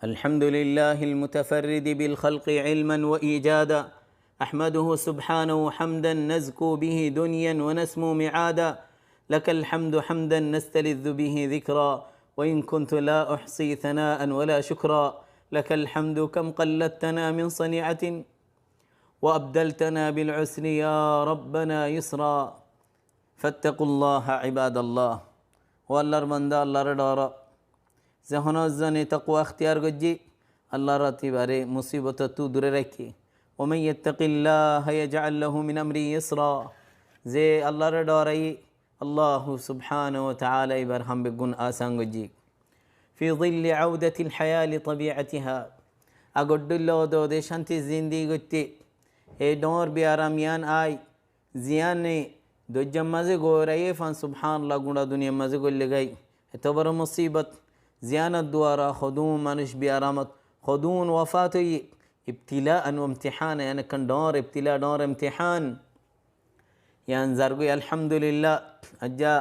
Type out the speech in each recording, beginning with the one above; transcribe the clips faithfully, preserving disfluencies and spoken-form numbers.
الحمد لله المتفرد بالخلق علما وإيجادا. أحمده سبحانه حمدا نزكو به دنيا ونسمو معادا. لك الحمد حمدا نستلذ به ذكرا. وإن كنت لا أحصي ثناء ولا شكرا. لك الحمد كم قلدتنا من صنيعة وأبدلتنا بالعسر يا ربنا يسرا. فاتقوا الله عباد الله. Ó Allar banda, Allaré dhooró. Ze honó zone takwa ektiyar goijjé, Allar rati ibáre musibotottú dure raikké. ومن يتق الله يجعل له من أمره يسرا. Ze Allaré dhooraiye, Allahu subhanahu wa taala ibár ham beggún asan goijjé. في ظل عودة الحياة لطبيعتها. Agor dhoilla ódode cánti zindigi goitté, e dhoóñr biyaram yián ai, ziyáne dóijjar mazé goóraiyé fán, subhánallah, gura duniyar mazé goillé gái. Eto boro musibot, ziyánor duara hodún manúic biyaramot, hodún wafat óiye, ibtilaan wa imtihána, yián ekkán dhoóñr ibtila, dhoóñr imtihán. Yián zargói, alhamdulillah. Ajja,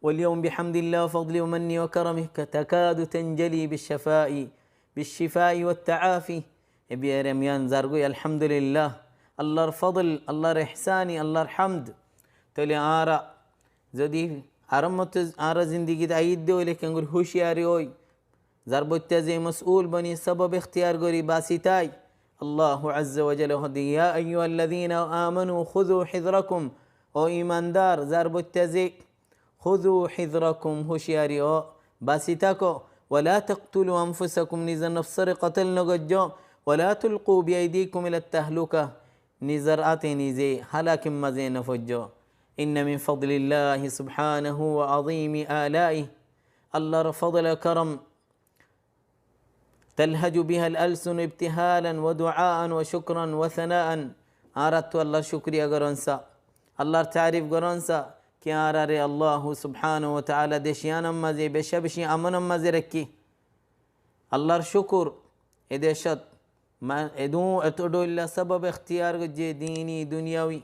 واليوم بحمد الله وفضله ومنه وكرمه تكاد تنجلي بالشفاء، بالشفاء والتعافي. E biyaram yián zargói, alhamdulillah. Allar fodl, Allar ehsáni, Allar hamd. Tóile añára zodi arammottú añára zindigit aiyédde óile kengori húciyari ói, zar boitta ze masúl boni sobob ektiyar gorí basi tái. Allahu azza wa jalla hoódde, يا أيها الذين آمنوا خذوا حذركم. Ó imandar, zar boitta ze, خذوا حذركم, húciyari ó, basi táko. ولا تقتلوا أنفسكم, nizor nofsóre kotol nogoijjó. ولا تلقوا بأيديكم إلى التهلكة, nizor áte nize hálakir mazé nofoijjó. إن من فضل الله سبحانه وعظيم آلائه. Allar fodl korom تلهج بها الألسن ابتهالا ودعاء وشكرا وثناء. Añárattú Allar cúkuriya gorón sa, Allar taarif gorón sa, ki añárare Allahu subhanahu wa taala dec yiánor mazé beca beci amonor mazé raikké. Allar cúkur, e decót ma-, edún eto dhoilla sobob ektiyar goijjé, dini, duniyawi,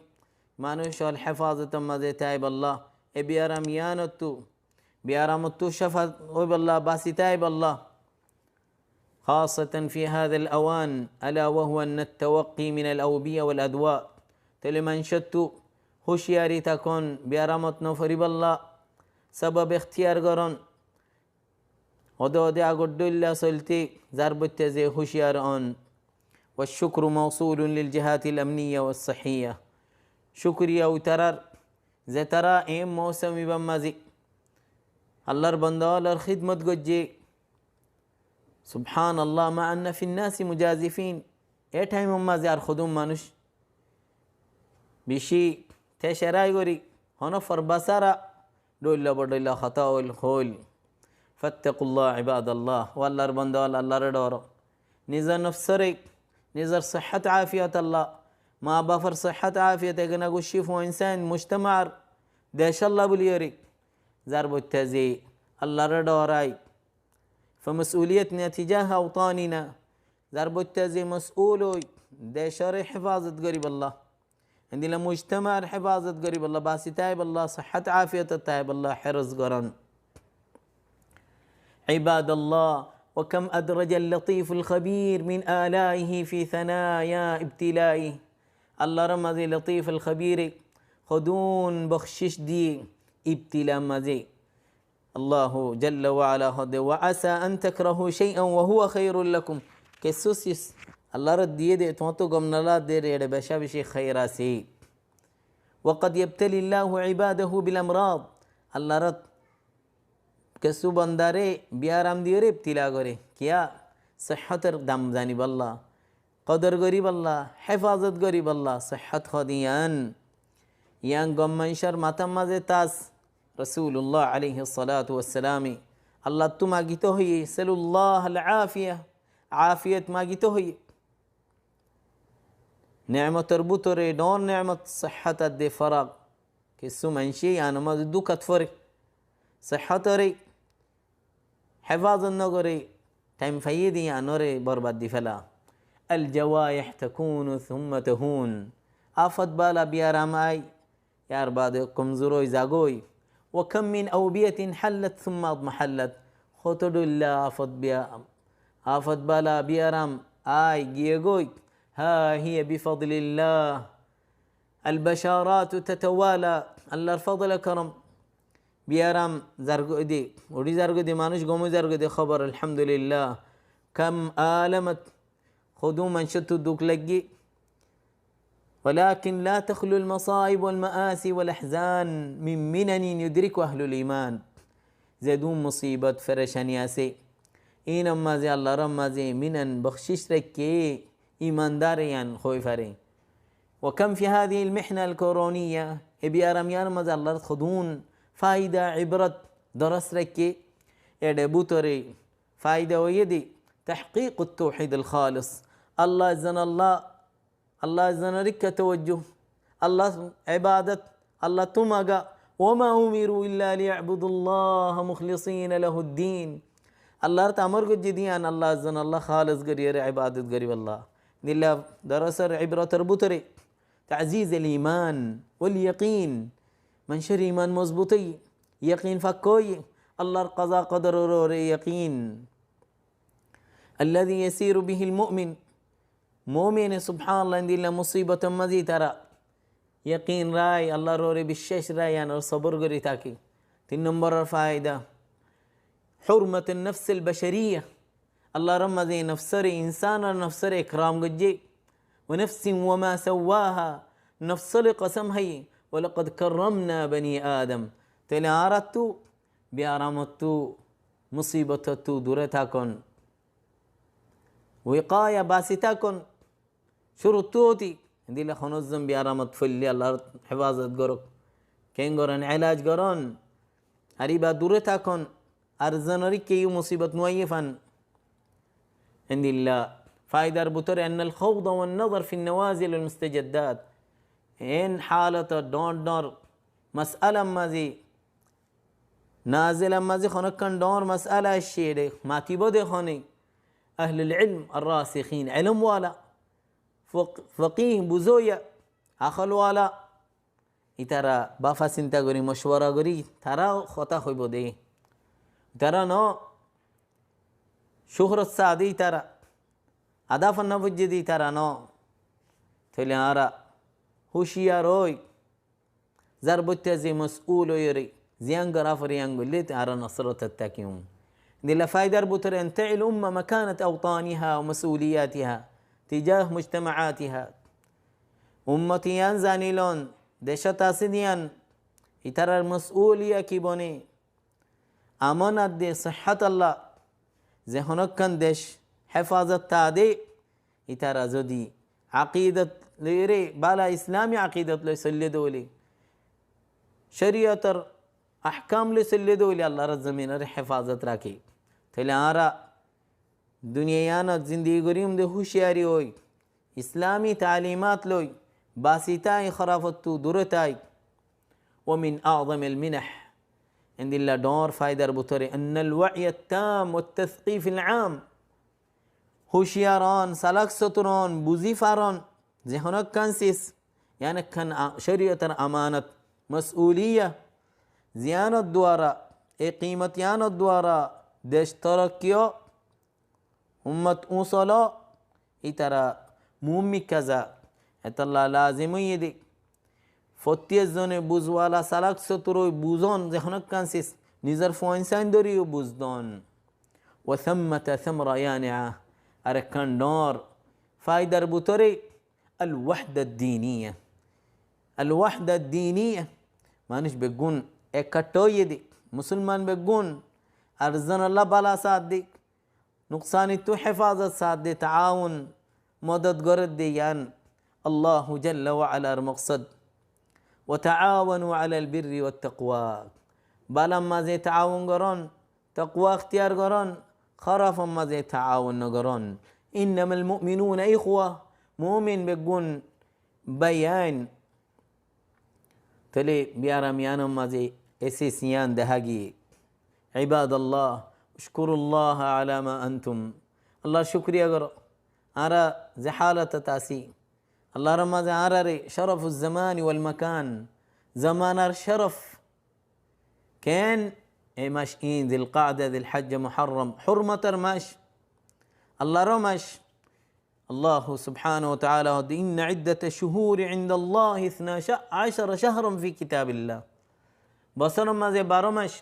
manúic ól hefazotor mazé táibolla, e biyaram yiánottú, biyaramottú céfa óibolla, basi táibolla. خاصة في هذا الأوان، ألا وهو أن التوقي من الأوبية والأدواء. Tóile maincóttu húciyari tákon, biyaramot noforibólla, sobob ektiyar gorón. Óde óde agor dhoilla soilté zar boitta ze húciyar on. والشكر موصول للجهات الأمنية والصحية. Cúkuriya utarar, zetará e mousom ibár mazé Allar banda ólor hídmot goijjé. Subhánallah, مع أن في الناس مجازفين. E thaimor mazé ar hodún manúic beci tecerai gorí, honó forba sára, dhoilla bodhoilla hotá óil hoil. فاتقوا الله عباد الله. Ó Allar banda ól, Allaré dhooró. Nizor nofsóre, nizor sihát afiyot olla, maa bafor sihát afiyot, egana guccí fuain sain, mujtamaar, dec olla buliyóre, zar boitta ze Allaré dhoorai, فمسؤوليتنا تجاه أوطاننا, zar boitta ze masúl ói decóre hefazot goríbolla, endilla mujtamaar hefazot goríbolla, basi táibolla, sihát afiyot táibolla héros gorón. عباد الله، وكم أدرج اللطيف الخبير من آلائه في ثنايا ابتلائه. Allar mazé Latif al Khabir e hodún bokcíc diyé ibtilar mazé. Allahu jalla wa ala hoódde, وعسى أن تكرهوا شيئا وهو خير لكم. Kessú sis Allar diyé de tuáñttu gom nolagedde, ere beca beci hér asé. وقد يبتلي الله عباده بالأمراض. Allar kessú bandare biyaram diyóre ibtila goré. Kiyá? Sihótor dam zanibólla, kodor goríbolla, hefazot goríbolla. Sihót hoódde yián, yián gom maincór matár mazé taj. Rasulullah aláihis salatu wassalam e Allattú magito hoiyé, سلوا الله العافية, afiyot magito hoiyé. Nemotor bútore dhoóñr nemot sihót adde forag. Kessú maincé yiánor mazé dúkat foré. Sihótore hefazot nogoré, thaim faiyé de yiánore borbad di fela. الجوائح تكون ثم تهون. Afot bala biyaram ai, yar bade komzur ói zagói. وكم من أوبية حلت ثم اضمحلت. Hoto dhoilla afot biya-, Afot bala biyaram ai giyé goi. ها هي بفضل الله. البشارات تتوالى. Allar fodole korom. Biyaram zargoi de, uri zargoi de, manúic gom oi zargoi de hóbor, alhamdulillah. كم آلمت. Hodún manúicottú duk laiggé. ولكن لا تخلو المصائب والمآسي والأحزان من منن يدركها أهل الإيمان. Zedún musibot, ferecani asé, inor mazé, Allar mazé minan, bokcic raikké, imandare iyan hoi fare. وكم في هذه المحن الكورونية. E biyaram iyanor mazé Allar hodún faida, ibrot, doros raikké. Ede bútore faida óiye de تحقيق التوحيد الخالص. Allah zon Allah, Allah zonor ikká tawajju, Allah ibadot, Allah tú maga. وما أمروا إلا ليعبدوا الله مخلصين له الدين. Allar amor goijjé de iyan Allah zon Allah hális goriyóre ibadot goribolla. Dilla dorosor ibrotor bútore تعزيز الإيمان واليقين. Manúicor iman mozbut óiye, yakin fakka óiye, Allar kaza kodoror uore yakin. الذي يسير به المؤمن. Mumine, subhanallah, endilla musibotor mazé itara yakin rai, Allar uore biccac rai, iyanor sobor gori táke. Tin nomboror faida, حرمة النفس البشرية. Allar mazé nofsore, insanor nofsore ikram goijjé. ونفس وما سواها. Nofsore kosóm háiye, ولقد كرمنا بني آدم. Tóile añárattú, biyaramottú, musibotottú dure tákon. Wikaya, basi tákon. Cúruttu óti, endilla honó zon biyaramot foille Allar hefazot gorok. Ken goron, elaj goron. Ar iba dure tákon. Ar zonor ikká yó musibot no aiyé fan. Endilla faidar bútore أن الخوض والنظر في النوازل والمستجدات. En halot dhoóñr dhoóñr masalar mazé, nazilar mazé honókkan dhoóñr masala aiccé, ede matibó de hone. أهل العلم الراسخين, elóm wala, fok-, fokih, buzóya, akol wala, itara bafa sinta gori, mocuwara gori, tará hotá hoibo de. Itara no, cúhrot sa de itara, ada fanna foijjé de itara no. Tóile añára huciyar ói, zar boitta ze mosul óiyore, ziyán gora fore iyán goille añára nosrotot tákiyum. Endilla faidar bútore أن تعي الأمة مكانة أوطانها ومسؤولياتها تجاه مجتمعاتها. Ummot iyán zanilon, decot asé de iyán, itarar mosuliyat ki bone, amanat de sihhatolla, ze honókkan dec hefazot táke de, itara zodi akidot loire, bála Islami akidot loi soille de óile, coriyotor ahkam loi soille de óile Allar zominor hefazot raké. Tóile añára duniya iyanot zindigi goríyum de huciyari ói, Islami talimat loi, basi tái, hórafottú dure tái. ومن أعظم المنح, endilla dhoóñr faidar bútore, أن الوعي التام والتثقيف العام. Huciyar on, salak sotur on, buzi faron, ze honókkan sis, iyán ekkán a-, coriyotor amanot, mosuliyat, ziyánor duara, e kimot iyánor duara dec torokki ó, ummot usol ó, itara muúmmi kaza, etolla lazim óiye de. Fottí zone buzwala, salak sotur ói buzon, ze honókkan sis, nizor fuain sain dóri yó buzdon. وثمة ثمرة يانعة, ar ekkán dhoóñr faidar bútore, الوحدة الدينية. الوحدة الدينية, manúic beggún ekkattá óiye de, musulman beggún, ar zonolla bála sa de, nuksanittú hefazot sa de, taawun, modot gore de iyán Allahu jalla wa alar moksod. وتعاونوا على البر والتقوى. Bálar mazé taawun goron, takwa iktiyar goron, hórafor mazé taawun no goron. إنما المؤمنون إخوة, mumin beggún bái ain. Tóile biyaram iyanor mazé e sis iyán dehági. عباد الله، اشكروا الله على ما أنتم. Allar cúkuriya goró, añára ze halotot así. Allar mazé añárare شرف الزمان والمكان, zamanar corof. Ken? E mac iín, Zilqaada, Zilhajja, Muharram, hurmotor mac. Allar mac. Allahu subhanahu wa ta'ala hoódde, "Inna iddata shuhuri indallahi ithna ashara shahran fi kitabillah." Bosóror mazé baró mac,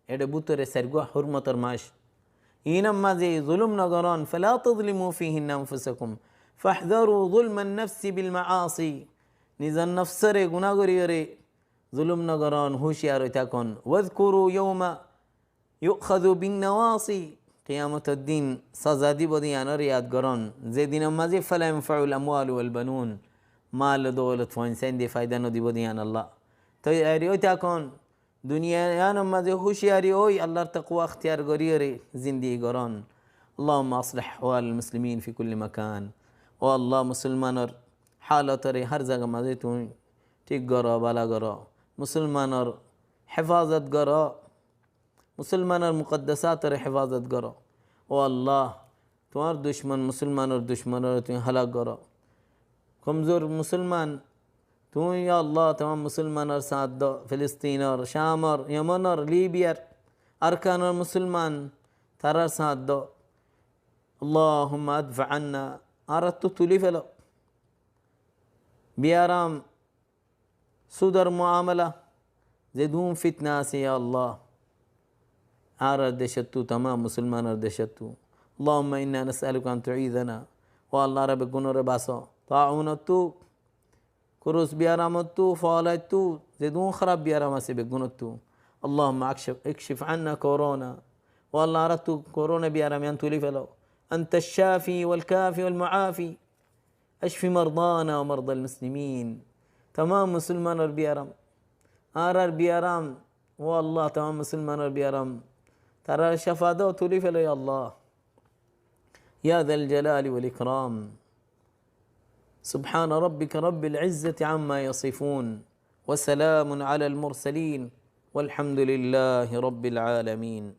ére bútore sairgúa hurmotor mac. Inor mazé zulum nogorón, "Fala tazlimu fihinna anfusakum, fahdaru zulman nafsi bil ma'asi." Nizor nofsore guná goríyore zulum nogorón, húciyar ói tákon. "Wadhkuru yawma yu'khadhu bin nawasi." Kiyamotor din saza dibó de iyanor yad gorón. Ze dinor mazé "Fala yanfa'ul amwalu wal banun." Mal doulot fuain sáinde faida nodibó de iyan Allah. Toi eri ói tákon, duniya iyanor mazé húciyari ói Allar takwa iktiyar goríyore zindigi gorón. Allahumma aslih ahwalal muslimin fi kulli makan. Ó Allah, musulmanor halotore hár zagar mazé tuñí thík goró, bála goró. Musulmanor hefazot goró. Musulmanor mukaddasatore hefazot goró. Ó Allah, tuáñr ducmon musulmanor ducmonore tuñí hálak goró. Komzor musulman, tuñí, ya Allah, tamam musulmanor sáñt do, Filistinor, Camor, Yemenor, Libiyar, Arkanor musulman, tarár sáñt do. Allahumma adfa anna, añáráttu tulí felo. Biyaram, súdor muamala, zedún fitna asé, ya Allah, añárar decóttu, tamam musulmanor decóttu. Allahumma inna nas'aluka an tu'idhana. Ó Allah, añára beggúnore basó taúnottú, kurus biyaramottú, folaittu, zedún háraf biyaram asé beggúnottú. Allahumma akshif, ikshif anna korona. Ó Allah, añáráttu korona biyaram iyan tulí felo. Anta shafi wal kafi wal muafi. Ashfi mardana wa mardal muslimin. Tamam musulmanor biyaram, añárar biyaram, ó Allah, tamam musulmanor biyaram, tarár shafa do, tulí felo, ya Allah. Ya dhal jalali wal ikram. Subhana rabbika rabbil izzati amma yasifun. Wa salamun alal mursalin. Walhamdu lillahi rabbil alamin.